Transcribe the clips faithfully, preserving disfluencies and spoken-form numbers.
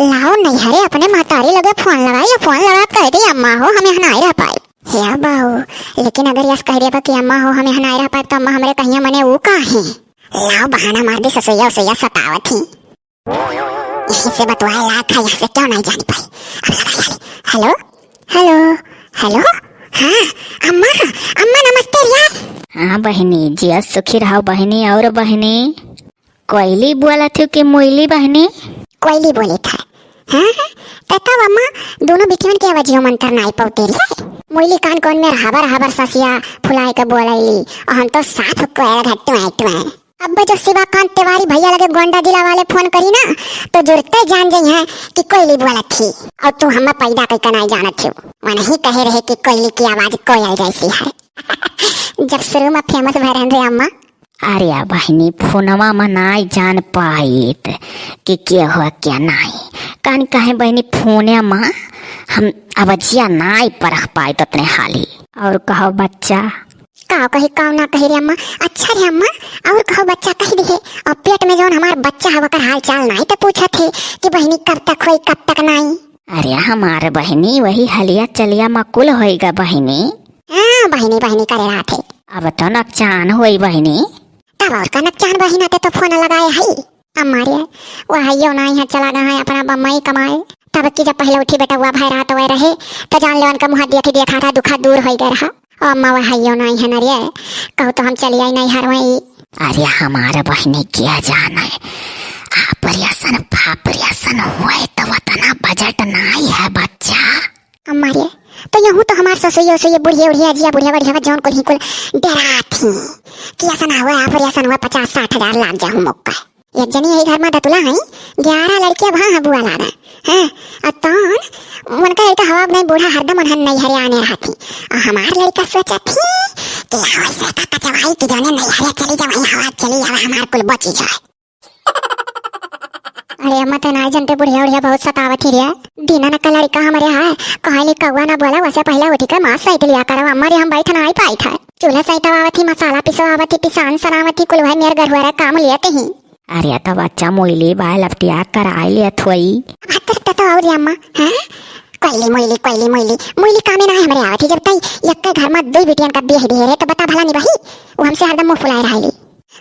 लाओ नैहरे अपने महतारी लगे फोन लगाई, फोन लगा कह दी, "अम्मा हो, हम यहाँ नाई रह पाई।" हे बहू, लेकिन अगर यस कह देबा कि "अम्मा हो, हम यहाँ नाई रह पाई," तो अम्मा हमरे कहिया मने ऊ का है? लाओ बहाना मार दी, ससुइया उसुइया सतावत ही। यहीं से बतवाए लायक है, यहाँ से क्यों नहीं जान पाई। अब लगाई हाली। हेलो, हेलो, हेलो। हाँ, अम्मा, अम्मा नमस्ते रिया। हाँ बहिनी, जिया सुखी रहो बहिनी। और बहिनी, कोयली बोलत हो कि मोइली बहिनी? कोयली बोलत है। हाँ, हाँ, त तब अम्मा दोनों बिटियन के आवाजियों में अंतर नाई पौते रिया। मोइली कान कौन में हबर हबर ससिया फुलाए के बोलैली, और हम तो साफ कोयल घट्टू आए टू आए। अब जब शिवाकांत तिवारी भैया लगे गोंडा जिला वाले फोन करी ना, तो जुरते जान जइहैं कि कोयली बोलत थी। और तू हमें पैदा कई के नाई जानत थी। वनही कहे रहे कि कोयली की आवाज कोयल जैसी है। जब शुरू में फेमस भय रहन रे अम्मा। अरे बहिनी, फोनवा में नाई जान पाइत कि के हो के नाई। कान कहे बहिनी, फोने में हम आवाजिया नाई परख पाइत उतने हाली। और कहो बच्चा, का कही, का ना कही रे अम्मा। अच्छा रे अम्मा, और कहो बच्चा कह दिहे, और पेट में जौन हमार बच्चा है, ओकर हाल चाल नाई तो पूछत है कि बहिनी कब तक होई, कब तक नाई। अरे हमार बहिनी, वही हलिया चलिया मकुल होइगा बहिनी। हाँ, बहिनी, बहिनी करे रहत है। अब तो नकचान होई बहिनी। तब और का नकचान बहिना, ते तो फोन लगाए है। अम्मा रे, वह हइयो नाई है, चला गए हैं अपना बम्बई कमाए। तब की जब पहले उठी बेटा हुआ भाई रहा तो वह रहे, तो जान लेवन का मुँह देखी देखा था, दुखा दूर होई गए रहा। ओ अम्मा, वह हइयो नाई है न रे, कहू तो हम चली आई नैहर वही। अरे हमारे बहिनी क्या जाने, ऑपरेशन फापरेशन हुए तो उतना बजट नाई है बच्चा। अम्मा रे, तो यहू तो हमार ससुई उसुई बुढ़िया उढ़िया जिया बुढ़िया बढ़िया जौन कुल ही कुल डरा थी कि ऐसा ना हुआ, ऑपरेशन हुआ, पचास साठ हजार लाग जाहू मौका। एक जनी यही घर में दतुला है, ग्यारह लड़कियां वहाँ है बुआ लागा। हाँ, और तौन उनका लड़का हवा नहीं बूढ़ा हरदम उन्हन नैहरे आने रहा थी। और हमार लड़का सोचा थी कि हवा से का कचवाई की जाने नैहरे चली जा, वहीं हवा चली जावे, हमार कुल बची जाए। अरे अम्मा, ते नाई जनते बुढ़िया उढ़िया बहुत सतावत ही रे। दीना न का लड़का हमरे है, कहली कौआ ना बोला, वैसे पहले उठी के माँ सैत लिया करब अम्मा रे, हम बैठ नाई पाई था। चूल्हा सैतवावत ही, मसाला पिसवावत ही, पिसान सनावत ही, कुल वह मेर गरुआ काम लेत ही। अरे, तब अच्छा मोइली बाय लपटिया कराई लेत होई। हतर त तो और अम्मा, हाँ? कोइली मोइली, कोइली मोइली, मोइली कामे ना है हमरे आवत ही। जब तई यक्के घर में दुई बिटियन का बियाह दिए रहे, तो बता भला निभाई। वो हमसे हरदम मुंह फुलाए रहली।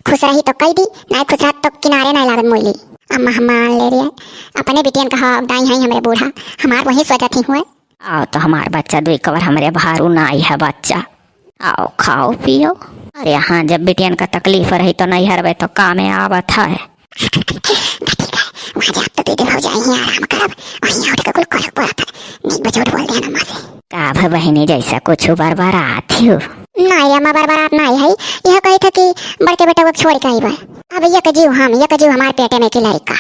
खुश रही तो कई दी, नाय खुश रह तो किनारे नाय लागत मोइली। अम्मा हम मान ले रही है, अपने बिटियन का हवा दाई है हमरे बूढ़ा, हमार वही सोचत ही हुए। आओ तो हमार बच्चा दुई कवर हमरे भारू नाई है बच्चा। आओ, खाओ, पियो। अरे हाँ, जब बिटियन का तकलीफ रही तो नैहर में तो कामे आवत है। ठीक है, वहाँ जात तो दीदी भौजाई ही आराम करब, वहीं उठ के कुल करे पड़त है। नीक बचौट बोल दिया ना माँ से। का भ बहिनी, जैसा कुछ बरबरात हो? नाई अम्मा, बरबरात नाई है, यह कही था कि बड़के बेटा को छोड़ के आई बा। अब एक जीव हम, एक जीव हमार पेटे में की लड़का,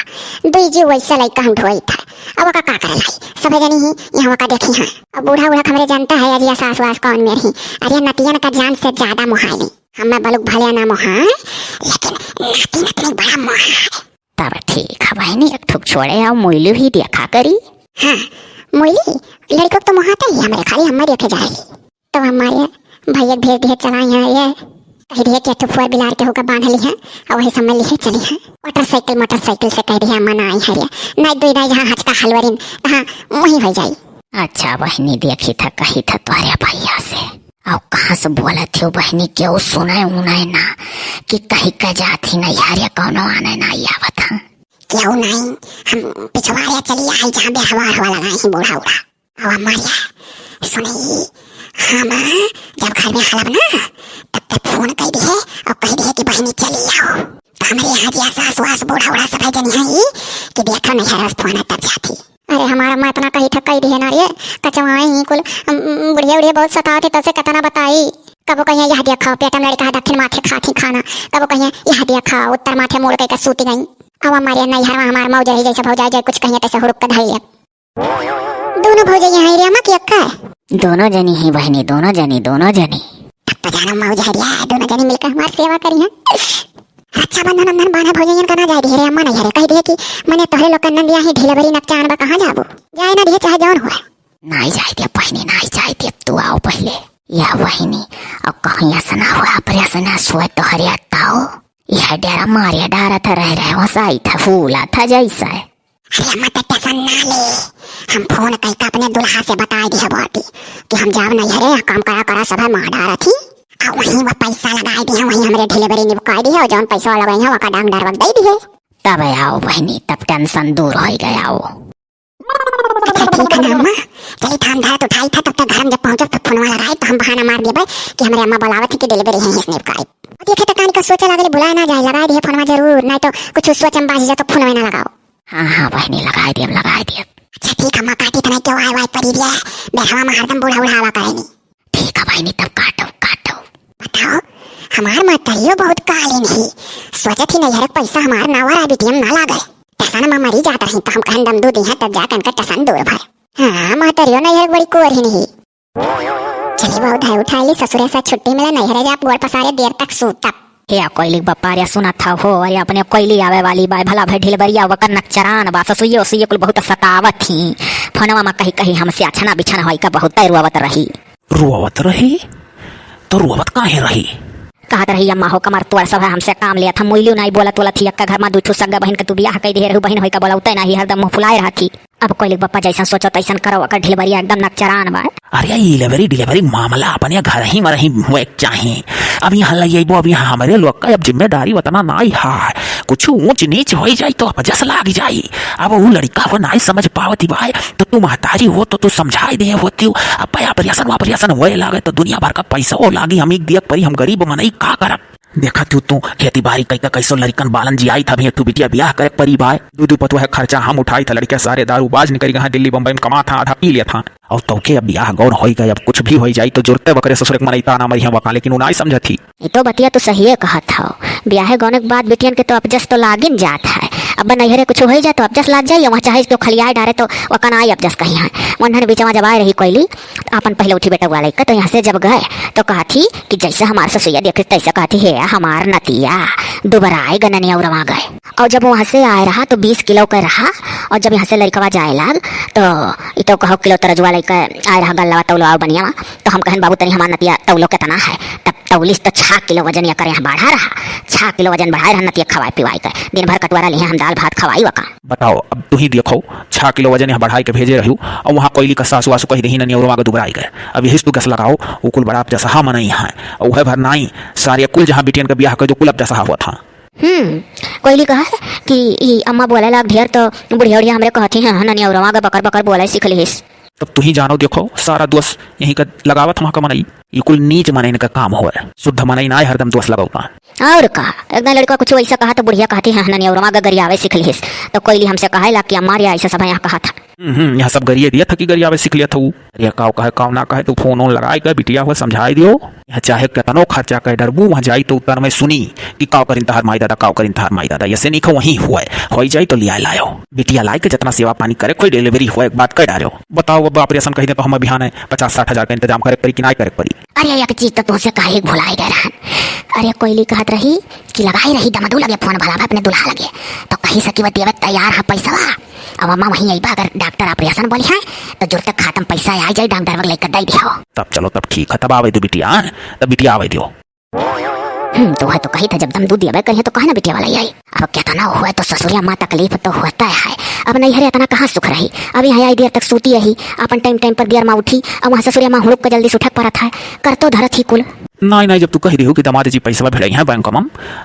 दुई जीव वैसा लड़का हम ढोई था। अब ओका का करे लाई? सभे जनी ही यहाँ का देखी हैं। अब बूढ़ा बूढ़ा हमरे जनता है, अजिया सास वास कौन मेर ही। अरे नतियन का जान से ज्यादा मोहाली। हमें बलुक भले ना मोहाए, लेकिन नाती नतनी बड़ा मोहाए। तब ठीक है बहिनी, एक ठुक छोड़े आओ, मोइलू ही देखा करी। हाँ, मोइली, लड़कों को तो मोहाता ही हमरे, खाली हमें देखे जाए। तब हमारे भैया भेज दिए चला यहाँ ये, कह दिए कि एक ठो फुआ बिलार के होकर बांध ली है और वही समझ ली है चली है। मोटरसाइकिल, मोटरसाइकिल से कह दिए अम्मा ना आई है रे, नहीं दो दाई जहाँ हचका हलवरिन तहाँ वही हो जाई। अच्छा बहिनी, देखी था कही था तोहरे भैया से, और कहाँ से बोलत हो बहिनी, केहू सुने उने ना कि कही के जात ही नहीं हरे, कौनो आने ना आवत है। केहू नहीं, हम पिछवाड़े चली आई जहाँ बेहवा हवा लगाई ही बूढ़ा उड़ा। और अम्मा रे, सुनी, हम जब घर में हलब ना, तब तक फोन कह दिए और कह दिए कि बहिनी चली आओ। तो हमरे यहाँ जिया सास वास बूढ़ा उड़ा सब है जनी है कि देखो नहीं है रोज फोन तब जाती। अरे हमार अम्मा इतना कही था, कह दिए ना रे, कचवाए ही कुल, अम, बुढ़िया उढ़िया बहुत सतावत ही, तो से कितना बताई। कबो कहिए यह दिया खाओ, पेट में लड़का है, दक्षिण माथे खाती खाना, कबो कहिए यह दिया खाओ, उत्तर माथे मोड़ के सूती गई। अब हमारे नैहर में हमार मौज रही, जैसे भौजाई जाए कुछ कहिए तैसे हुड़क के धर लिया। दोनों भौजाई हैं रे अम्मा की अक्का? दोनों जनी ही बहिनी, दोनों जनी, दोनों जनी। तब तो जानो मौज है रे, दोनों जनी मिलकर हमार सेवा करी हैं। रक्षाबंधन अंधन बांधे भौजाइयन का ना जाए दिए रे अम्मा, नहीं हरे कह दिए कि मने तोहरे लोग का नंदिया ही ढीला बरी नकचान बा, कहाँ जाबो? जाए ना दिए चाहे जौन हुआ। नाई जाए दिए बहिनी, नाई जाए दिए, तू आओ पहले। या बहिनी, अब कहीं ऐसा ना हुआ, पर ऐसा ना सोए तोहरे अत्ताओ। यह डेरा मारे डारा था, रह रहे वसाई था, फूला था जैसा है। अरे अम्मा, त tension ना ले, हम फोन कइके अपने दुल्हा से बताइ दिहे बाटी कि हम जाब नैहरे, काम करा करा सब है मार डारत ही। आ वहीं वो पैसा लगाइ दिहे, वहीं हमरे delivery निपकाइ दिहे, और जौन पैसा लगाई है वका डांग डरवक दे दिहे। तब आओ बहिनी, तब tension दूर होइ गया हो। अच्छा ठीक है ना अम्मा, चली थान धरत उठाई था, तब तक घर में जब पहुँचब तब फोनवा लगाई तो हम बहाना मार देबे कि हमरे अम्मा बुलावत थी कि delivery है, इसने निपकाई। देखे तो कानी का सोचे लागले, भुलाए ना जाए, लगाइ दिहे फोनवा जरूर, नहीं तो कुछ सोच में बाजी जा तो फोनवे ना लगाओ। हाँ, हाँ, बहिनी, लगाइ देब, लगाइ देब। अच्छा, ठीक है, अम्मा, काटी तना क्यों आए वाए परी रे, बेरहवा में हरदम बूढ़ा उढ़ावा करेनी। ठीक है, बहिनी, तब काटो, काटो। बताओ, हमार महतरियो बहुत कालीन ही, सोचत ही नैहर के पैसा हमार नावर आ बिटियम ना लागे। टसन में मरी जात रही, तो हम कहन दम दू दी है, तब जाके इनका टसन दूर भर। हाँ, महतरियो नैहर के बड़ी कोर ही नहीं। चली बहुत है, उठाइ ली, ससुरे से छुट्टी मिले, नैहरे जाब, गोड़ पसारे देर तक सूतब। हे कोइली के बप्पा रे, सुनत हौ हो, अरे अपने कोइली आवे वाली बा, भला भई ढिलबरिया वकर नकचरान बा, ससुइयो ससुइयो कुल बहुत सतावत ही। फोनवा में कही कही हमसे अछना बिछना होई का बहुत रोवत रही। रोवत रही? तो रोवत काहे रही? कहत रही, अम्मा हो कमर तोड़ सब है, हमसे काम लेत, हम मुइलियो नाई बोलत बोलत ही, अक्का घर में दू ठू सग्गा बहिन के तू बियाह कई दिहे रहू, बहिन होई का बोलौते नाही, हरदम मुँह फुलाए रहत ही। अब कोइली के बप्पा जैसन सोचो तैसन करो, ओकर ढिलबरिया एकदम नकचरान बा। अरे ई delivery delivery मामला अपने घर ही में रही हुए के चाही। अब यहाँ लइ अइबो, अब यहाँ हमरे लोग का अब जिम्मेदारी उतना नाई है। कुछ ऊंच नीच होइ जाई तो अपजस लाग जाई। अब उ लड़िका हो नाई समझ पावत ही भाई, तो तू महतारी हो तो तू समझाई दे होती हो। अब भाई operation operation होए लागे तो दुनिया भर का पैसा हो लागी, हम एक दियक परी, हम गरीब मनई का करब? देखा तू, तू खेती बाड़ी कई का कैसो लड़िकन बालन जियाई था, अभी एक ठू बिटिया बियाह करे परी भाई, दू दू पतोह खर्चा हम उठाई था, लड़िका सारे दारू बाज निकल गए हैं, दिल्ली बम्बई में कमा था, आधा पी लिया था। और तौके अब बियाह गौर होई गए, अब कुछ भी होई जाई तो जुरते बकरे ससुरे के मनई ताना मरी हम वका, लेकिन उ नाई समझत ही। ये तो बतिया तो सहिए कहत हौ, बियाहे गौने के बाद बिटियन के तो अपजस तो लागिन जात है। अब नैहरे कुछ होई जाए तो अपजस लाग जाई, वहाँ चाहे तो खलियाए डारे तो वका नाई अपजस कही है। वन्हन बीचवा जब आए रही कोइली, आपन पहले उठी बेटवा लइका, तो यहाँ से जब गए तो कहत ही कि जैसे हमार ससुइया देखिस तैसे कहत ही, "हे हमार नतिया, दुबराए गननिया उरवा गए।" और जब वहाँ से आए रहा तो बीस किलो का रहा, और जब यहाँ से लड़िकवा जाए लाग तो ई तो कहो किलो तरजुआ लइका आए रहा, गल्लवा तौलवा और बनियावा, तो हम कहन, "बाबू तनी हमार नतिया तौलो कितना है?" तब तौलिस तो छह किलो वजन एकर यहाँ बढ़ा रहा, छह किलो वजन बढ़ाए रहा नतिया खवाए पिवाए के, दिन भर कटोरा लिहे हम दाल भात खवाई वका। बताओ, अब तू ही देखो, छह किलो वजन यहाँ बढ़ाई के भेजे रहियो, और वहाँ कोइली का सासु वासु कही रही ननिया उरवा के दुबराई गए। अब यही से तू गैस लगाओ, वो कुल बड़ा अपजसहा मनई है, और वह भर नाई, सारे कुल जहाँ बिटियन के बियाह कर दो, कुल अपजसहा हुआ था। हम्म, कोइली कहा है कि ई अम्मा बोले लाग ढेर तो बुढ़िया उढ़िया हमरे कहती हैं, ननिया उरवा के बकर बकर बोले सीख लिहिस। तब तू ही जानो, देखो, सारा दोष यहीं का लगावत वहाँ का मनई। ये कुल नीच मनई का काम होए, शुद्ध मनई ना हरदम दोष लगावता। और का, एक दिन लड़िका कुछ वैसा कहा तो बुढ़िया कहती है, "ननिया उरवा के गरियावे सीख लिहिस।" तो कोइली हमसे कहे लाग कि अम्मा रे ऐसा सब यहाँ कहा था। हम्म, हम्म, यहाँ सब गरिए दिया था कि गरियावे सीख लिया था वो। अरे काव कहे, काव ना कहे, तू फोन ओन लगाए के बिटिया हुआ समझाई दियो। यहाँ चाहे कितनो खर्चा कर डरबू, वहाँ जाई तो उत्तर में सुनी कि काव करिन तहार माई दादा, काव करिन तहार माई दादा। ऐसे नहीं खो वहीं हुए, होई जाई तो लिया लायो। बिटिया लाए के जितना सेवा पानी करे, कोई delivery हुए, एक बात कह डारो। बताओ अब operation कही दे तो हम बिहान है पचास साठ हजार का इंतजाम करे परी कि नाई करे परी? अरे एक चीज तो तुमसे कहे भुलाई गए रहन। अरे कोइली कहत रही कि लगाई रही दमदू लगे फोन भला भाई अपने दुल्हा लगे, तो कही सकी वो देवे तैयार है पैसवा। अब अम्मा वहीं अइबा, अगर डॉक्टर operation बोली है तो जुरते खातम पैसा आ जाई, डॉक्टर वग लेकर दे दियो। तब चलो, तब ठीक है, तब आवे दो बिटिया, हाँ? तब बिटिया आवे दियो। हम्म, तो है तो कही था जब दम दूध दिया करिए तो कहे ना बिटिया वाला आई। अब कितना हुआ तो ससुरिया माँ तकलीफ तो होता है। अब नैहरे इतना कहाँ सुख रही, अब यहाँ आई देर तक सूती रही, अपन टाइम टाइम पर देर माँ उठी, अब वहाँ ससुरिया माँ हुड़ुक के जल्दी से उठक पड़त है, कर तो धरत ही कुल। नहीं, नहीं, जब तू कह दियो कि दामाद जी पैसवा भिड़ई हैं बैंक में,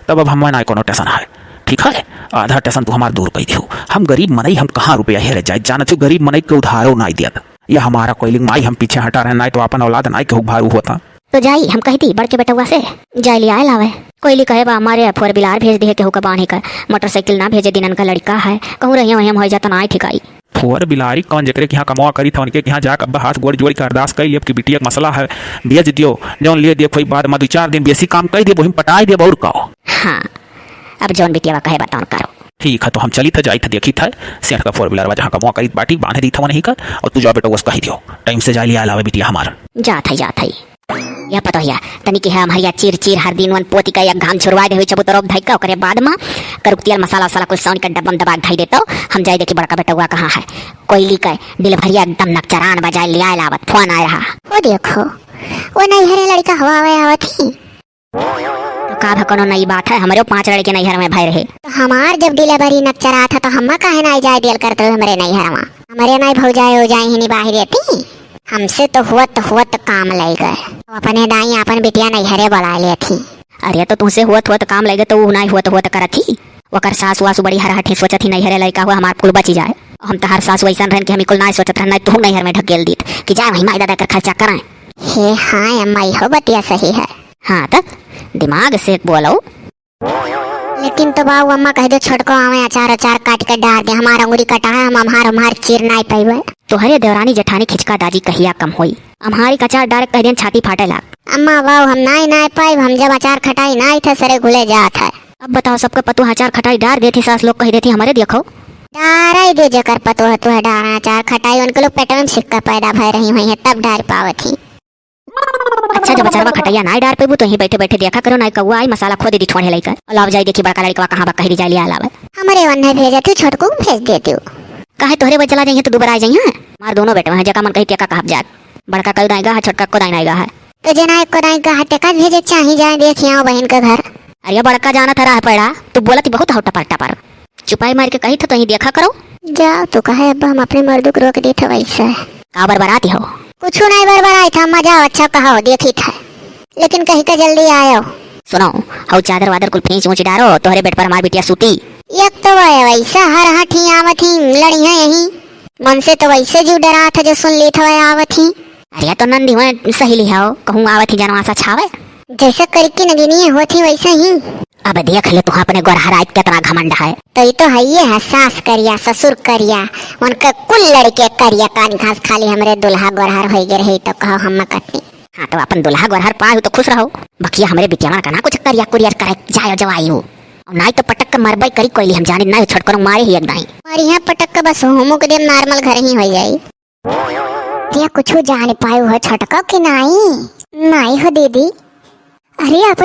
तब अब हमें ना कोनो टेंशन है। ठीक है, आधा टेंशन तू हमार दूर कर दियो। हम गरीब मनई, हम कहाँ रुपया हेरे जाए, जानत हो गरीब मनई के उधारो नाई दियत। या हमारा कोइलिंग माई हम पीछे हटा रहे, नाई तो अपन औलाद नाई के हुक भारू होता। तो जाई, हम कह दी बड़के बेटवा से, जाए ले आए लावे। कोइली कहे बा, हमारे फोर बिलार भेज दिए केहू का बांधे कर, मोटरसाइकिल ना भेजे, दिनन का लड़का है, कहूँ रहिया वहीं हम हो जा तो नाई ठिकाई। फोर बिलारी कौन जेकरे के यहाँ कमवा करी था, उनके के यहाँ जाके अब हाथ गोड़ जोड़ के अरदास कर लियब कि बिटिया के मसला है, भेज दियो, जौन लिए दिए कोई बाद में दो चार दिन बेसी काम कर दिए, वही पटाई दिए, और का। हाँ, अब जौन बिटिया कहे बा तौन करो। ठीक है, तो हम चली था, जाई था, देखी था, सेठ का फोर बिलार बा जहाँ कमवा करी बाटी, बांधे दी था वहीं का, और तू जा बेटा, बस कही दियो, टाइम से जाए ले आए लावे बिटिया हमार। जात है, जात है। या पतोहिया, तनी के है हमारिया चीर चीर हर दिन वन पोती का एक घाम झुरवाए दे हुई चबूतरोप धई का, ओकरे बाद में करुक तेल मसाला वसाला कुल सौन के डब्बा में दबा के धई देतो। हम जाए देखी बड़का बेटवा कहाँ है। कोइली का डिलीवरिया एकदम नकचरान बजाए ले आए लावत फोन आए रहा। वो देखो, वो नैहरे लड़का हवा आवे आवत ही। तो का भ कौनो नई बात है, हमरेउ पाँच लड़के नैहर में भय रहे। तो हमार जब delivery नक्चरात है तो हम्मा काहे नाई जाए दियल करत रहे हमरे नैहरवा? हमरे नाई भौजाई हो जाए ही निबाही देती। हमसे तो हुअत हुअत काम लइ गए। अपने दाई आपन बिटिया नैहरे बोलाए लेत ही। अरे तो तुहसे हुअत हुअत काम लइ गए तो ऊ नाई हुअत हुअत करत ही। ओकर सास वासु बड़ी हरहठी सोचत ही नैहरे लइका हुआ हमार कुल बची जाए। हम तहार सास वैसन रहन कि हम ई कुल नाई सोचत रहन, नाई तुहू नैहर में ढकेल दीत कि जाए वहीं माई दादा कर खर्चा करें। हे हाँ अम्मा, इहो बतिया सही है। हाँ तब दिमाग से बोलो। लेकिन तो बाऊ अम्मा कह दो छोटको आवे अचार अचार काट के डार दे, हमार अंगुरी कटा है, हम हमार हमार चीर नाई पाइबे। तोहरे देवरानी जेठानी खिचका दाजी कहिया कम होई? अम्हारी कचार डारे कह देन छाती फाटे लाग। अम्मा बाऊ हम नाई नाई पाइब, हम जब अचार खटाई नाई थे सरे घुले जात है। अब बताओ सबके पतोह अचार खटाई डार देती सास लोग कह देती हमरे देखो। डाराई दे जेकर पतोह तुहे डारा अचार खटाई, उनके लोग पेट में सिक्का पैदा भय रही हुई है तब डार पावत ही। अच्छा, जब अचारवा खटैया नाई डार पेबू, तो यहीं बैठे बैठे देखा करो, नाई कौआ आई, मसाला खो दे दी ठोंढे लइका। अलाव जाई देखी बड़का लड़कवा कहाँ बा, कह दी जाए ले आलावे। हमरे वन्ने भेजे तू, छोटकू भेज देती हूँ। काहे तोहरे वजह चला जाइए तो दुबरा आ जाइए। मार दोनों बेटवा हैं, जका मन कही तेका कहब जाए। बड़का कई दाई गा है, छोटका को दाई नाई गा है। तो जना एक को दाई गा है, तेका भेजे चाही जाए, देखिए आओ बहन के घर। अरे बड़का जाना था राह पड़ा, तू बोलत ही बहुत हो टपर टपर। चुपाई मार के कही था तो यहीं देखा करो। जाओ तू कहे, अब हम अपने मर्दू को रोक दी था वैसे। का बरबराती हो? कुछ नहीं बरबराई था, मजा अच्छा कहा हो, देखी था। लेकिन कहीं का जल्दी आयो। सुनो, हऊ चादर वादर कुल फेंच ऊंच डारो, तोहरे बेड पर हमार बिटिया सूती। एक तो वह वैसा हर हठी आवत ही, लड़ी है यही। मन से तो वैसे जीव डरा था जो सुन ली था वह आवत ही। अरे तो नंदी वह सहेली हो, कहूँ आवत ही जनवासा छावे। जैसा करके नगिनिये होत ही वैसा ही। अब देख ले तू अपने गोरहराई के कितना घमंड है। तो ये तो है ये है सास करिया, ससुर करिया, उनके कुल लड़के करिया, कान घास खाली हमरे दुल्हा गोरहर होई गे रही तो कहो हम कटनी। हाँ तो अपन दुल्हा गोरहर पाए हो तो खुश रहो। बकिया हमरे बिटिया मन का ना कुछ करिया कुरियर करे जायो जवाई हो। और नाई तो पटक के मरबई करी कोइली हम जानी नाई छोटकरो मारे ही एक दाई। और यहाँ पटक के बस हुमुक देम normal घर ही हो जाई। क्या कुछ जान पाए हो छोटको कि नाई? नाई हो दीदी। अरे आप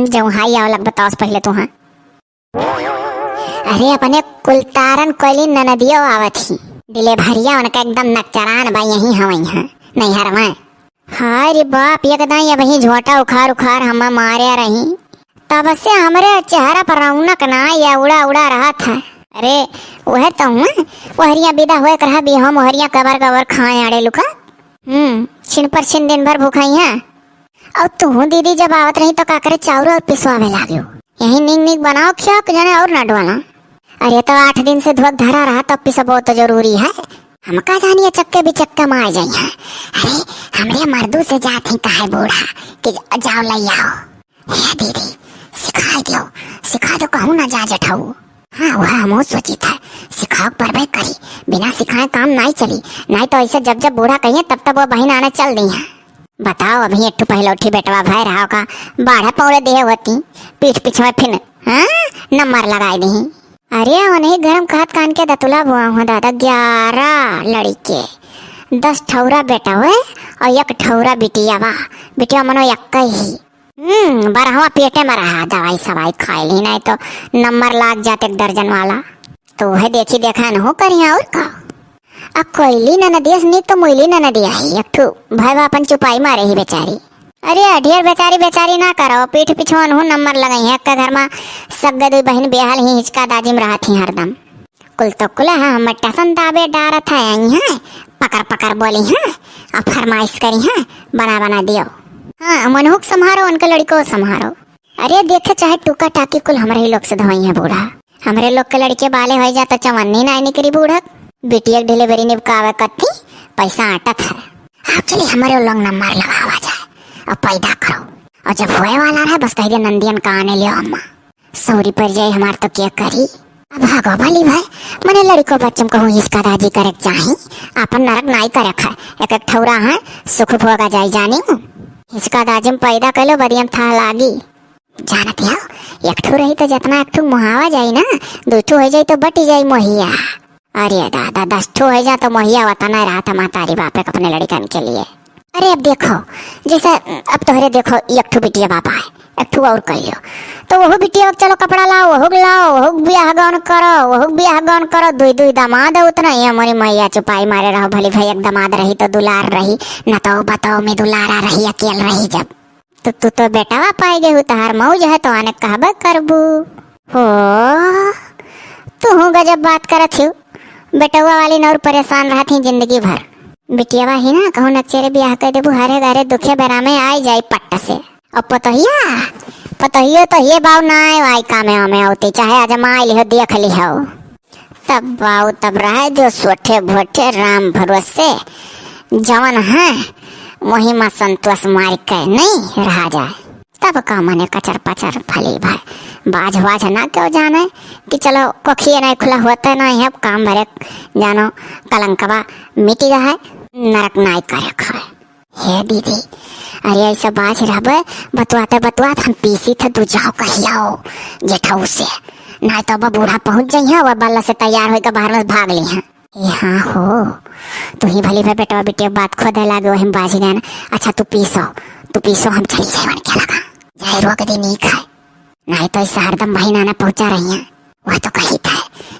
जौहाई आओ लग बताओ पहले तो हाँ। अरे अपने कुलतारन कोइली ननदियो आवत ही। डिलीवरिया उनका एकदम नकचरान बा यही हवई है नैहर में। हाय रे बाप, एक दाई अबहीं झोंटा उखार उखार हम्मा मारे रही। तब से हमरे चेहरा पर रौनक ना या उड़ा उड़ा रहत है। अरे, वह तो हुआ, ओहरिया विदा होए के रहा, बियाह मोहरिया कबर कबर खाए आड़े लुका। हम्म, छिन पर छिन दिन भर भूखाई है। और तू दीदी जब आवत रही तो का करे चाउर और पिसवावे लाग्यो। यही नीक नीक बनाओ खियाओ के जने और ना डोला। अरे तो आठ दिन से धुअक धरा रहा, तब पिसबो तो जरूरी है। हम का जानिए चक्के बिचक्के में आ जाई हैं। अरे, हमरे मर्दू से जात ही कहे बूढ़ा कि जाओ ले आओ। हे दीदी, सिखाई दियो, सिखा दो, कहूँ ना जा जठाऊ। हाँ, वह हमहू सोचित है, सिखाओ परबे करी, बिना सिखाए काम नाई चली, नाई तो ऐसे जब जब बूढ़ा कहिए तब तब वो बहिन आने चल दी है। बताओ, अभी एक ठो पहलौठी बेटवा भय रहा का, बाढ़े पौड़े दिए होती, पीठ पिछवा फिन, हाँ, नंबर लगाए दी। अरे, उन्हीं गरम कहत कान के दतुला बुआ हुआ दादा, ग्यारह लड़के, दस ठौरा बेटा हुए और एक ठौरा बिटिया बा, बिटिया मनो एक ही। हम्म, बरहवा पेटे में रहा, दवाई सवाई खाए ली, नाई तो नंबर लाग जात एक दर्जन वाला। तो वह देखी देखा न हो करिया और का। आ कोइली ननदिया से नीक तो मोइली ननदिया ही, एक ठो भय बा अपन चुपाई मारे ही बेचारी। अरे ढेर बेचारी बेचारी ना करो, पीठ पिछुआ उनहु नंबर लगाई है, एक घर में सग्गे दुई बहिन बेहाल ही हिचका दाजी में रहत ही हरदम। कुल तो कुल है, हम टसन दाबे डारत है, आई हैं, पकड़ पकड़ बोली हैं, और फरमाइश करी हैं, बना बना दियो। हाँ, मनहु के संभारो, उनके लड़िको संभारो। अरे देखे चाहे टूका टाकी कुल हमरे ही लोग से धोई है बूढ़ा। हमरे लोग के लड़िके बाले होई जा तो चवन्नी नाई निकरी बूढ़ा। बिटिया के डिलीवरी निपकावे कत्थी, पैसा आटत है। Actually हमरे लोग नंबर लगावा जाए और पैदा करो। और जब होए वाला रहे बस कह दे नंदियन का आने लियो अम्मा। सौरी पर जाए हमार तो क्या करी। अब भागो भली भाई, मने लड़िको बच्चम कहूँ हिचका दाजी करे के चाही, आपन नरक नाई करे खाए। एक एक ठौरा है, सुख भोगा जाई जानी। हिचका दाजी में पैदा कैलो बदियम था लागी। जानत हो, एक ठो रही तो जितना एक ठो मुहावा जाई ना, दो ठो हो जाई तो बटी जाई मोहिया। अरे दादा, दस ठो हो जा तो मोहिया वतना रहा था मातारी बापे के अपने लड़िकन के लिए। अरे अब देखो, जैसे अब तोहरे देखो, एक ठो बिटिया बापा है, एक ठो और कह लियो, तो वहु बिटिया के चलो कपड़ा लाओ, वहु के लाओ, वहु के ब्याह गौन करो, वहु के ब्याह गौन करो, दुई दुई दामाद है उतना, ये मोरी मैया चुपाई मारे रहो, भली भाई एक दामाद रही तो दुलार रही, न तो बताओ में दुलारा रही, अकेल रही जब। तो तू तो बेटवा पाए गए हो, तहार मौज है, तो आने कहबे करबू। हो, तू हूँ गजब बात करत हो। बेटवा वाली नौर परेशान रहत ही जिंदगी भर। बिटियावा ही ना, कहूँ नकचेरे बियाह कर देबू, हरे घरे दुखे बेरा में आई जाई पट्ट से। और पतोहिया, पतोहियो तो ये बाऊ ना आए, आई कामे वामे आवती, चाहे आज माई लिहो, देख लिहो। तब बाऊ तब रहे जो सोठे भोठे राम भरोसे, जवन है वही मा संतोष मार के नहीं रहा जाए। तब का मने कचर पचर फली भाई, बाझ वाझ ना क्यों जाने कि चलो कोखिए नहीं खुला होते नहीं, अब काम भरे जानो कलंकवा मिट गया है, नरक नाई करे खाए। हे दीदी, अरे ऐसे बाझ रहबे, बतुआते बतुआत हम पीसी थे, तू जाओ कहियो जेठाऊ से, नहीं तो अब बूढ़ा पहुँच जाइए, वह बल्ला से तैयार होकर बाहर में भाग ली हैं। ए हाँ हो, तू ही भली भे बेटवा बिटिया बात खोदे लागे, वही में बाझ गए ना। अच्छा तू पीसो, तू पीसो, हम चली जाए उनके लगा। जाए रोक दे, नीक है, नहीं तो इस हरदम वही नाना पहुँचा रही हैं। वह तो कही था,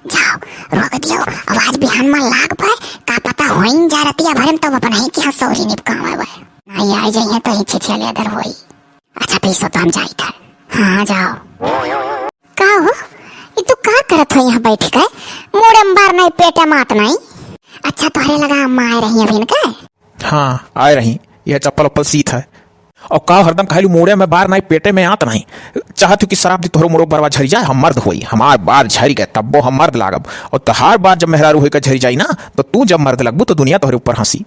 जाओ रोक दियो, अब आज बिहान में लाग पाए, का पता होइन जा रतिया भरे में तब अपन ही कि हाँ सौरी निपकावे वह। नहीं आई जाइए तो ही छिछिया लेदर होई। अच्छा पीसो तो हम जाई था। हाँ जाओ। का हो, ये तू का करत हो यहाँ बैठ के? मूड़े में बार नहीं, पेटे मात नहीं। अच्छा तोहरे लगा अम्मा आए रही अभी न के? हाँ आए रही, यह चप्पल उप्पल सीत है। और का हरदम कहलू मूड़े में बार नहीं, पेटे में आत नहीं। चाहत हूँ कि शराब दी तोहरो मूड़ो बरवा झरी जाए, हम मर्द होई, हमार बार झरी गए तब्बो हम मर्द लागब। और तहार बार जब मेहरारू होई के झरी जाई ना, तो तू जब मर्द लगबू तो दुनिया तोहरे ऊपर हंसी।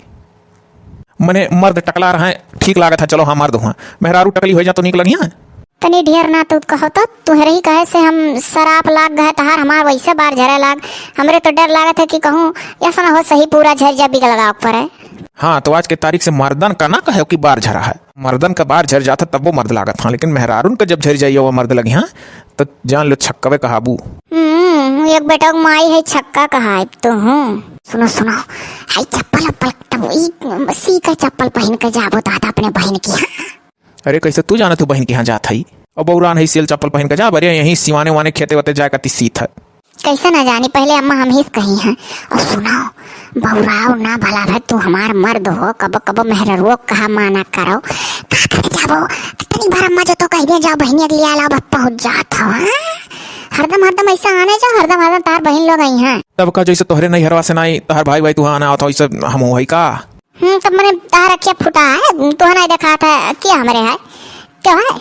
मने मर्द टकला रहे, ठीक लागत है, चलो हाँ मर्द हुआ, मेहरारू टकली हो जा तो नीक लगिया। तनी ढेर ना तू कहो तो, तुहरे ही कहे से हम शराब लाग गए तहार, हमार वैसे बार झरे लाग। हमरे तो डर लागत है कि कहूँ ऐसा ना हो सही पूरा झर जा बिगल लगा ऊपर है। हाँ तो आज के तारीख से मर्दन का ना कहे कि बार झरा है, मर्दन का बार झर जाता तब वो मर्द लागत हाँ, लेकिन मेहरारून का जब झर जाइए वो मर्द लगी हाँ तो जान लो छक्कवे कहाबू। हम्म, एक बेटा के माई है छक्का कहाए तो हूँ। सुनो सुनो, हाय चप्पल अप्पल तब ई सी के चप्पल पहन के जाबो दादा अपने बहन की हाँ। अरे कैसे तू जानत हो बहन के यहाँ जात हई? अब बौरान है सेल चप्पल पहन के जा, अरे यहीं सिवाने वाने खेते वते जाए कती सीत है। कैसे ना जानी, पहले अम्मा हम ही से कही हैं। और सुनो, बौराव ना भला भाई, तू हमार मर्द हो, कबो कबो मेहररुओ कहा माना करो। का करे जाबो? कितनी बार अम्मा जो तो कह दिया जाओ बहनी अगली आला बस पहुँच जात हो, हाँ? हरदम हरदम ऐसा आने जाओ, हरदम हरदम तार बहन लोग आई हैं। तब का जैसे तोहरे नैहरवा से नाई, तोहर भाई भाई तू आना आवत हो, ऐसे हम हो है का? हम्म, तब मने तार अखिया फुटा है, तू है ना देखा था, क्या हमरे है? क्या है?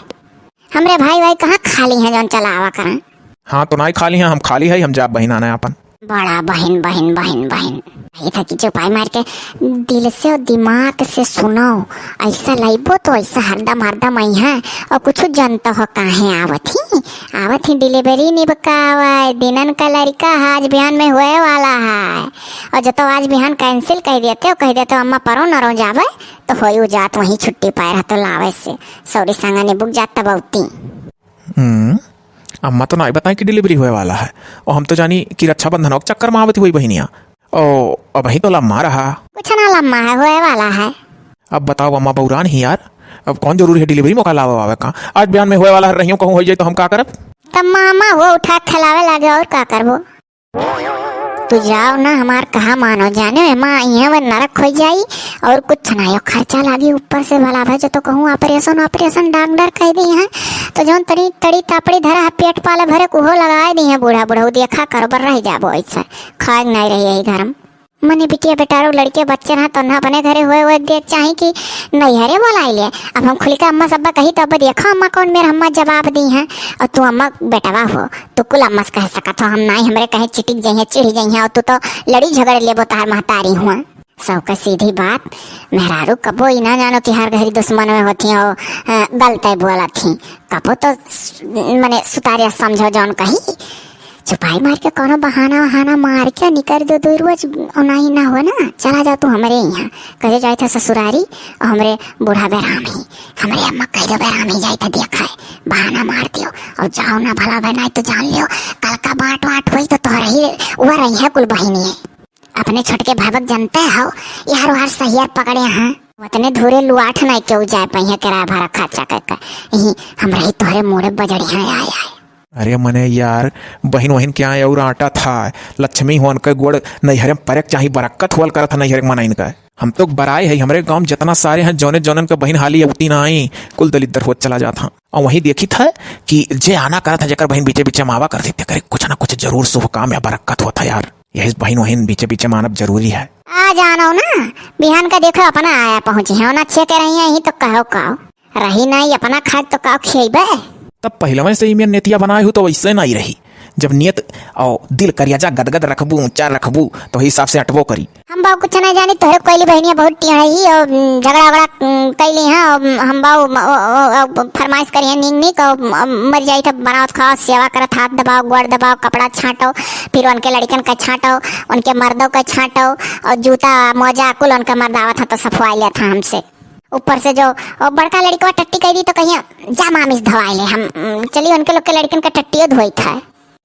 हमरे भाई भाई कहाँ खाली हैं जौन चलावा करें? हाँ, तो नाई खाली हैं, हम खाली है, हम जाब बहिन आने आपन। बड़ा बहिन, बहिन, बहिन, बहिन। ये था कि चुपाई मार के दिल से और दिमाग से सुनो, ऐसा लइबो तो ऐसा हरदम हरदम आई हैं। और कुछ जनता हो काहे आवत ही, आवत ही डिलीवरी निबकावे, दिनन का लड़का है, आज बिहान में होए वाला है। और जो तो आज बिहान कैंसिल कह देते हो, कह देते हो अम्मा परो नरो जावे, तो होई उ जात वहीं छुट्टी पाए रह तो लावे से सौरी संगा निबुक जात तब औती। हम्म, अम्मा तो नाई बताई कि डिलीवरी होए वाला है। और हम तो जानी कि रक्षाबंधन के चक्कर में आवत हुई बहिनिया। ओ, अबही तो लम्मा रहा। कुछ ना लम्मा है, होए वाला है। अब बताओ अम्मा बौरान ही यार, अब कौन जरूरी है डिलीवरी मौका लावे वावे का? आज बिहान में होए वाला है, रहियो कहूँ हो जाए तो हम का करब? तब मामा वो उठा के खिलावे लागे और का करबो? तू जाओ ना, हमार कहा मानो जाने, एमा इहाँ वो नरक हो जाई और कुछ ना यो खर्चा लागी ऊपर से भला भाई, जो तो कहूँ ऑपरेशन, ऑपरेशन डॉक्टर कह दी हैं, तो जौन तड़ी, तड़ी तापड़ी धरा है पेट पाले भरे, उहो लगाए दी हैं बूढ़ा, बूढ़ा, उ देखा करो, बर रह जाबो ऐसे, खाए नहीं रही यही धर्म। मने बिटिया बेटारो लड़के बच्चे ना तो ना अपने घरे हुए, हुए देख चाही कि नैहरे बोलाई ले। अब हम खुली का अम्मा सब्बा कही तो अब देखो अम्मा कौन मेर अम्मा जवाब दी हैं। और तू अम्मा बेटवा हो, तू कुल अम्मा से कह सकत हो, हम नाई हमरे कहे चिटिक जइहे, चिढ़ जइहे, और तू तो लड़ी झगड़ लेबो तहार महतारी हुआ। सबका सीधी बात, मेहरारू कबो ई ना जानो कि हर घड़ी दुश्मन में होती हो, अ, गलते बोलत ही। कबो तो स-, मने सुतारिया समझो जौन कही। चुपाई मार के कोनो बहाना वहाना मार के निकर जो दुई रोज ओनाही ना हो ना, चला जा तू हमरे यहाँ। कहे जाए था ससुरारी और हमरे बूढ़ा बेराम ही, हमरे अम्मा कह दो बेराम ही जाए था देखा है, बहाना मार दियो और जाओ ना भला बहनाई तो जान लियो, कल का बांट वाट हुई तो तोहर ही वो रही है कुल बहिनी है। अपने छोटके भावक जनते हो, यार वार सहियर पकड़े हैं। उतने धूरे लुआठ नहीं केहू जाए पहिया किराया भाड़ा खर्चा करके। यही हम रही तोहरे मूड़े बजड़िया आए आए। अरे मने यार, बहिन वहिन के आए और आटा था, लक्ष्मी होन के गोड़ नैहरे में परक चाही, बरक्कत होल करत है नैहरे के मनइन का। हम तो बराए है, हमरे गाँव में जितना सारे हैं, जौने जौनन के बहिन हाली अवती ना आई, कुल दलिद्दर होत चला जात हैं। और वहीं देखित है कि जे आना करत है, जेकर बहिन बीचे बीचे में आवा करत है, तेकरे कुछ ना कुछ जरूर शुभ काम या बरक्कत होत है यार। यही बहिन वहिन बीचे बीचे में आनब जरूरी है। आ जानो ना, बिहान का देखो अपना आया पहुँची है, ना अच्छे के रही है, यही तो कहो कहो। रही नाई अपना खाए तो का खियैबे? तब पहिलवे से इमे नेतिया बनाए हो तो वैसे नाई रही। जब नियत और दिल करिया जा गदगद रखबू, ऊंचा रखबू, तो वही हिसाब से अटबो करी। हम बाऊ कुछ नहीं जानी, तोहरे कोइली बहनिया बहुत टिहई और, उम, झगड़ा वगड़ा, उम, कैली हैं और, उम, हम बाऊ, म-, ओ, ओ, ओ, फरमाइश करी हैं नीक नीक और, उम, मर जाई तब बनावत खाओ, सेवा करत, हाथ दबाओ, गोड़ दबाओ, कपड़ा छांटो, फिर उनके लड़कन का छांटो, उनके मर्दों का छांटो और जूता मोजा कुल उनका मर्दावत है तो सफवाई लेत है हमसे। ऊपर से जो, ओ, बड़का लड़कवा टट्टी कह दी तो कहिया, "जा मामी से धवाई ले हम, उम, चली उनके लोग के लड़कन का टट्टियो धोई था।"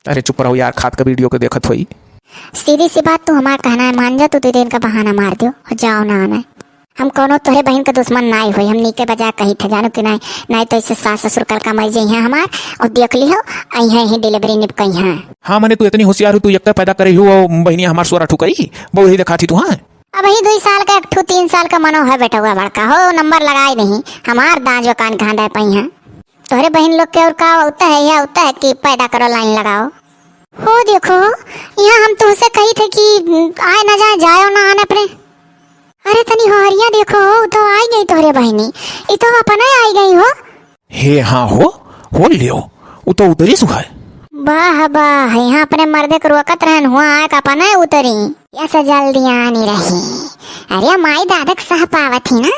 अरे चुप रहो यार, खात का वीडियो के देखत होई। सीधी सी बात, तू हमार कहना है मान जा, तू दो दिन का बहाना मार दियो और जाओ ना आने। हम कोनो तोहरे बहन के दुश्मन नाई होई, हम नीके बजाय कही थे, जानो कि नाई, नाई तो ऐसे सास ससुर कल का मर जइहें हमार और देख लिहो, अइहें ही डिलीवरी निपकइहें। हाँ, मने तू इतनी होशियार हो, तू एक पैदा करे हो, बहनिया हमार सोरा ठुकरी, बहु ही देखा थी तू, हाँ। अबही दुई साल का एक ठू तीन साल का मनो है बेटवा बड़का हो, नंबर लगाई नहीं, हमार दाँजो कान कहाँ दे पाई हैं। तोहरे बहिन लोग के और का होता है, यह होता है कि पैदा करो लाइन लगाओ। हो देखो, यहाँ हम तुहसे कही थे कि आए ना जाए, जायो ना आने अपने। अरे तनी होहरिया देखो हो, उ तो आई गई तोहरे बहिनी, इ तो अपने आई गई हो। हे हाँ हो, हो लियो, उ तो उतरी सु है। वाह वाह, यहाँ अपने मर्दे के रोकत रहन हुआ, आए का अपने उतरी। यस जल्दी आनी रही। अरे माई दादक सह पावत ही ना,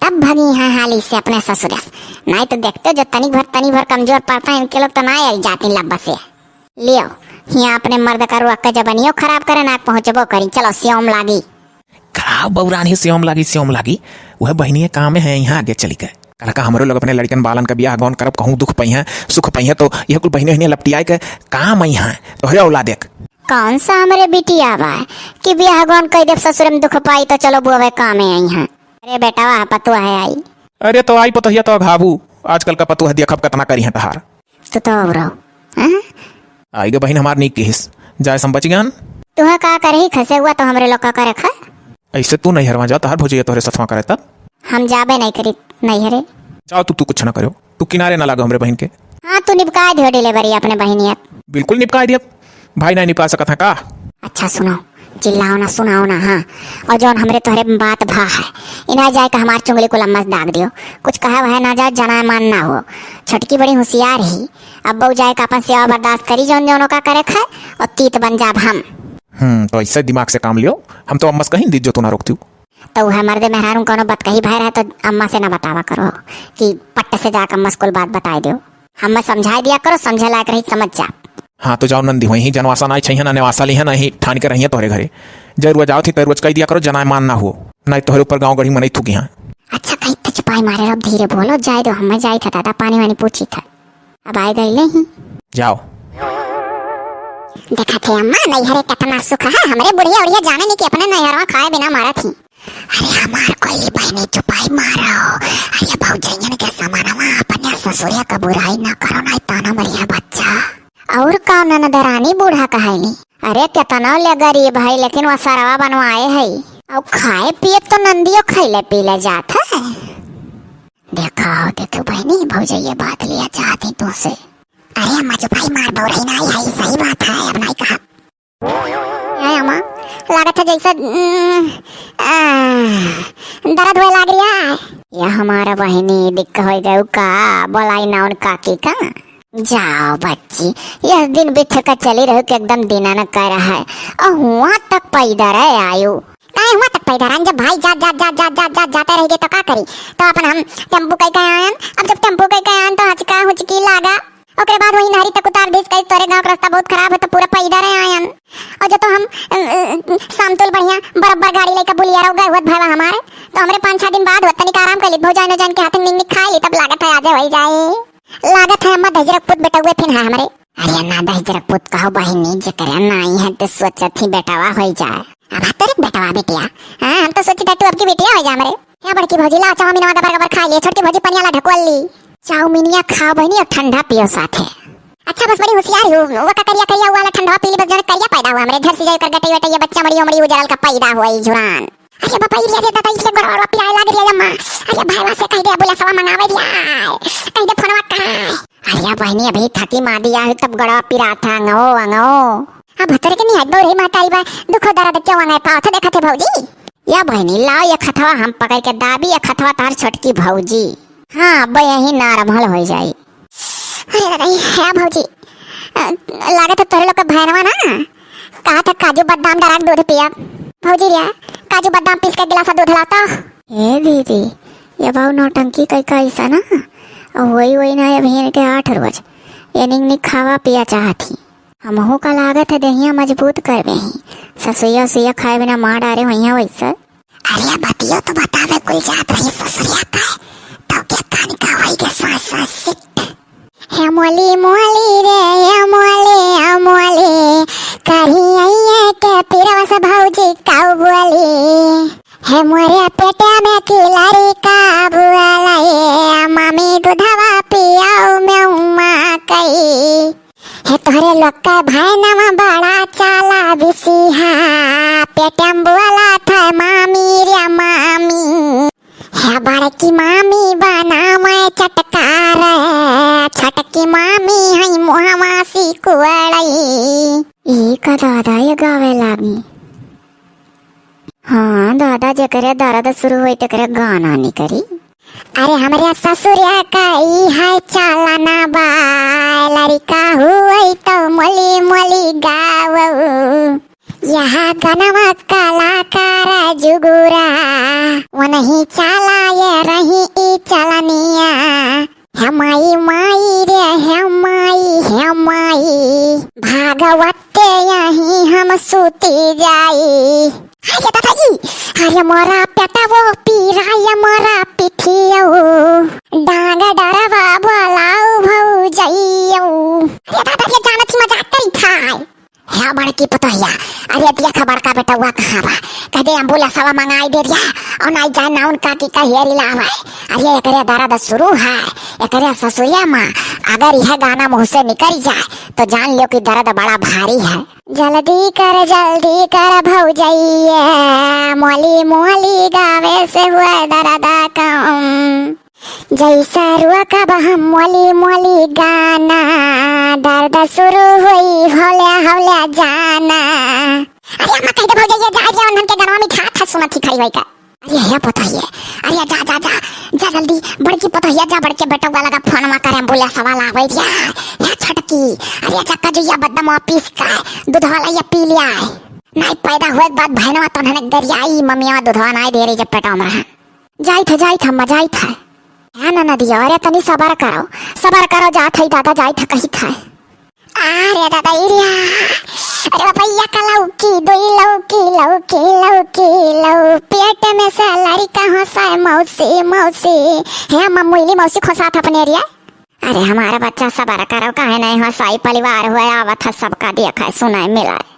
तब भगी यहाँ हाली से अपने ससुरस। नाई तो देखते जो तनी भर, तनी भर कमजोर पड़ता है, इनके लोग तो ना आई जाती लब्बा से। लियो, यहाँ अपने मर्द का रोक के जबनियो खराब करे ना पहुँचबो करी। चलो, स्योम लागी। का बौरानी स्योम लागी, स्योम लागी? वह बहिनिये काम है, यहाँ आगे चली के। कल का हमरो लोग अपने लड़कन बालन का बियाह गौन करब, कहूँ दुख पइहें, सुख पइहें, तो यह कुल बहिने, बहिने लपटियाए के काम आई हैं, तोहरे औलाद एक। कौन सा हमरे बिटिया बा कि बियाह गौन कह देब, ससुर में दुख पाई, तो चलो बुआवे कामे आई हैं। अरे बेटा, वाह पतुआ है आई। अरे तो आई पतोहिया तो अघाबू, आजकल का पतुआ देखब कतना करी हैं तहार। तो तो और रहो, हाँ? आई गे बहिन हमार नीक किहिस, जाए सम बच गयान। तुहा का करही खसे हुआ तो हमरे लोग का करे खा। ऐसे तू नैहरवा जा, तहार भौजैया तोहरे सथवा करे तब। हम जाबे नहीं करी नैहरे। जाओ तू, तू कुछ ना करो, तू किनारे ना लागो हमरे बहिन के। हाँ, तू निपकाए दियो डिलीवरी अपने बहिनिया। बिल्कुल निपकाए दियो, भाई नहीं निपका सकत है का? अच्छा सुनो, चिल्लाओ ना, सुनाओ ना, हाँ। और जौन हमरे तोहरे में बात भा है, इना जाए के हमार चुंगली कुल अम्मा से दाग दियो। कुछ कहा वह ना जाओ, जनाय मान ना हो। छोटकी बड़ी होशियार ही, अब बहू जाए के अपन सेवा बर्दाश्त करी, जौन जौन ओका करे खाए, और तीत बन जाब हम। हम्म, तो ऐसे दिमाग से काम लियो, हम तो अम्मा से कहीं दीजियो तू ना रोकती हूँ। तो वह मर्दे मेहरारू कौनो बात कही भाई रहे तो अम्मा से ना बतावा करो कि पट्ट से जाके अम्मा से कुल बात बताए दियो। हमें समझाए दिया करो, समझे लायक रही, समझ जा। हाँ, तो जाओ नंदी, वहीं जनवासा ना छइहन, ना नेवासा लिहन, ना ही ठान के रहिए तोहरे घरे। जय रुआ जाओ थी, तो रोज कह दिया करो, जनाय मान ना हो, ना तोहरे ऊपर गाँव गढ़ी मनई थूकी हाँ। अच्छा, कही तो चुपाई मारे, अब धीरे बोलो, जाए दो, हमें जाए था दादा, पानी वानी पूछी था, अब आए गए ले ही। जाओ। देखा थे अम्मा, नैहरे कितना सुख है, हमरे बुढ़िया उढ़िया जाने नहीं कि अपने नैहरवा खाए बिना मारा थी। अरे हमार कोई बहनी चुपाई मारो। अरे भौजैयन के समानवा अपने ससुरिया का बुराई ना करो, नहीं ताना मरिया बच्चा। और का ननद रानी बूढ़ा कहली? अरे केतना ले गरीब है, लेकिन वह सरवा बनवाए है। और खाए पिए तो नंदियो खैले पीले जात है। देखो, देखो बहनी, भौजैया बात लिया चाहती तुमसे। अरे अम्मा चुपाई मार, बौराई ना आई है, सही बात है, अब नहीं कहा। ए अम्मा, लागत है जैसे, उम, आ, दर्द होए लाग रहा है। या हमारा बहिनी दिक्क होई गयो का? बोलाई ना उन काकी का। जाओ बच्ची, यह दिन बिथ का चली रहो कि एकदम दिना न कर है। और हुआ तक पैदल है आयु। काहे हुआ तक पैदल है? जब भाई जात, जात, जात, जात, जात, जात, जाते रह गए तो का करी? तो अपन हम टेम्पू कह के आयन। अब जब टेम्पू कह के आयन तो हचका हुचकी लागा। ओकरे बाद वही नहरी तक उतार दीस, कही, "तोरे गाँव के रास्ता बहुत खराब है," तो पूरा पैदल आयन। और जो तो हम, अ, अ, समतुल बढ़िया बराबर गाड़ी लेकर बुलिया रहो गए हुत भवा हमारे, तो हमरे पाँच छह दिन बाद हुआ तनिक आराम कर ली, भौजाई न जान के हाथ में निक निक खाए ली, तब लागत है आजे वही जाए। लागत है अम्मा दहिजरक पुत बेटउए फिन है हमरे। अरे ना दहिजरक पुत कहो बहिनी, जेकरे नाई है तो सोचत ही बेटवा होई जाए। अब तेरे बेटवा बिटिया, हाँ, हम तो सोची था तू अब की बिटिया हो जा हमरे। या बड़की भौजी, ला चाउमीनवा गबर गबर खा लिए, छोटकी भौजी पनिया ला ढकवल ली। चाउमीनिया खाओ बहिनी और ठंडा पियो साथे। अच्छा बस बड़ी होशियार हो, वो का करिया करिया वाला ठंडा पी ली, बस जने करिया पैदा हुआ हमरे, झर से जाए कर गटई वटई, ये बच्चा मड़ी उमड़ी उजरल का पैदा हुआ ई झुरान। अरे बापा, ई रे दादा, ई रे गोड़वा पिराए लाग रे अम्मा। अरे भाईवा से कहि दे, एम्बुलेंसवा मंगावे रे। कहि दे फोनवा कराए। अरे बहिनी, अभी थकी मादी आही तब गोड़वा पिरात है, अंगो, अंगो। अब भतर के निहाय बौरे महतारी बा, दुखो दर्द क्यों अंगै पावत देखत है भौजी? या बहिनी, लाओ एक हथवा हम पकड़ के दाबी, एक हथवा तोहर छोटकी भौजी। हाँ, अब यही नॉर्मल होइ जाई। अरे दादा, ई है भौजी, अ, लागत है तोहरे लोग का भैनवा ना, कहत है काजू बादाम डरा के दूध पियब। भौजी रे, काजू बादाम पीस के गिलास दूध लाता। ए दीदी, ये बाऊ नौटंकी कई का ऐसा ना, अब वही वही ना, अभी इनके आठ रोज, ये निक निक खावा पिया चाहत ही। हमहू का लागत है देहिया मजबूत करबे ही, ससुइया उसुइया खाए बिना मार डारे होइया वैसा। अरे बतियो तो बतावे कुल जात रही ससुरिया का, तो क्या कान का होई के सास सास सिट। हे मोली मोली रे, हे मोली, हे मोली, करी आइए के पिरवस भौजी काऊ बोली। हे मोरे पेटे में की लड़िका बुआला, ए मामी दूधवा पियाऊ में उमा कई। हे तोहरे लोग के भैनवा बड़ा चाला बिसिहा, पेटे में बुआला था मामी रे मामी। हे बड़की मामी बनावे चटकार, छोटकी मामी है मुहवा सिकुड़ई। ई का दादा ये गावे लागी। हाँ दादा, जेकरे दर्द शुरू होई तेकरे गाना निकरी। अरे हमरे ससुरिया का ई है चालना बा, लड़िका हुई तो मोली मोली गावऊ। यह गनवा कलाकार जुगुरा, वनही चाला ये रही ई चलनिया। हे माई माई रे, हे माई, हे माई, भागवत के यही हम सूती जाई। अरे दादा जी, अरे मोरा पेटवो पीरा, ये मोरा पिठियो, डांग डरवा बोलाऊ भौजइयो। अरे दादा जी, जानत ही मजाक करी था। ह्या बड़की पतोहिया, अरे देख बड़का बेटउआ कहाँ बा, कह दे एम्बुलेंसवा मंगाई दे रिया, और नाई जाए नाउन काकी का हेरी लावे। अरे एकरे दर्द शुरू है, एकरे ससुरिया माँ, अगर यह गाना मुँह से निकल जाए तो जान लियो कि दर्द बड़ा भारी है। जल्दी कर, जल्दी कर भौजइया, मोली मोली गावे से हुआ दर्द कम। जैसा रुआ का बा हम मोली मोली गाना, दर्द शुरू होई हौले हौले जाना। अरे अम्मा कह दे भौजइया, जा, जा, उन्हन के गनवा में ठाठ सुनत ही खड़ी होई का। अरे हे पतोहिए, अरे जा, जा, जा, जा जल्दी, बड़की पतोहिया जा, बड़के बेटवा लगा फोनवा करे, एम्बुलेंसवा लावे रिया। हे छोटकी, अरे जा काजुइया बादाम पीस के दूधवा लाइया पी लिया। नाई पैदा हुए के बाद भैनवा तो उन्हन गरियाई, मम्मिया दूधवा नाई दे रही जब पेटवा में रहा। जाइत है, जाइत है, अम्मा, जाइत है। हाँ ननदिया, अरे तनी सबर करो, सबर करो, जात है दादा, जाइत है, कहित है। अरे दादा, ई रिया, अरे बापा, या का लौकी, दोई लौकी, लौकी, लौकी, लौ, पेट में से लड़िका हंसाए, मौसी, मौसी, हे अम्मा, मुइली मौसी खोसात अपने रिया। अरे हमारा बच्चा सबर करो, काहे नहीं हंसाई, परिवार हुआ आवत है, सबका देखाए, सुनाए, मिलाए।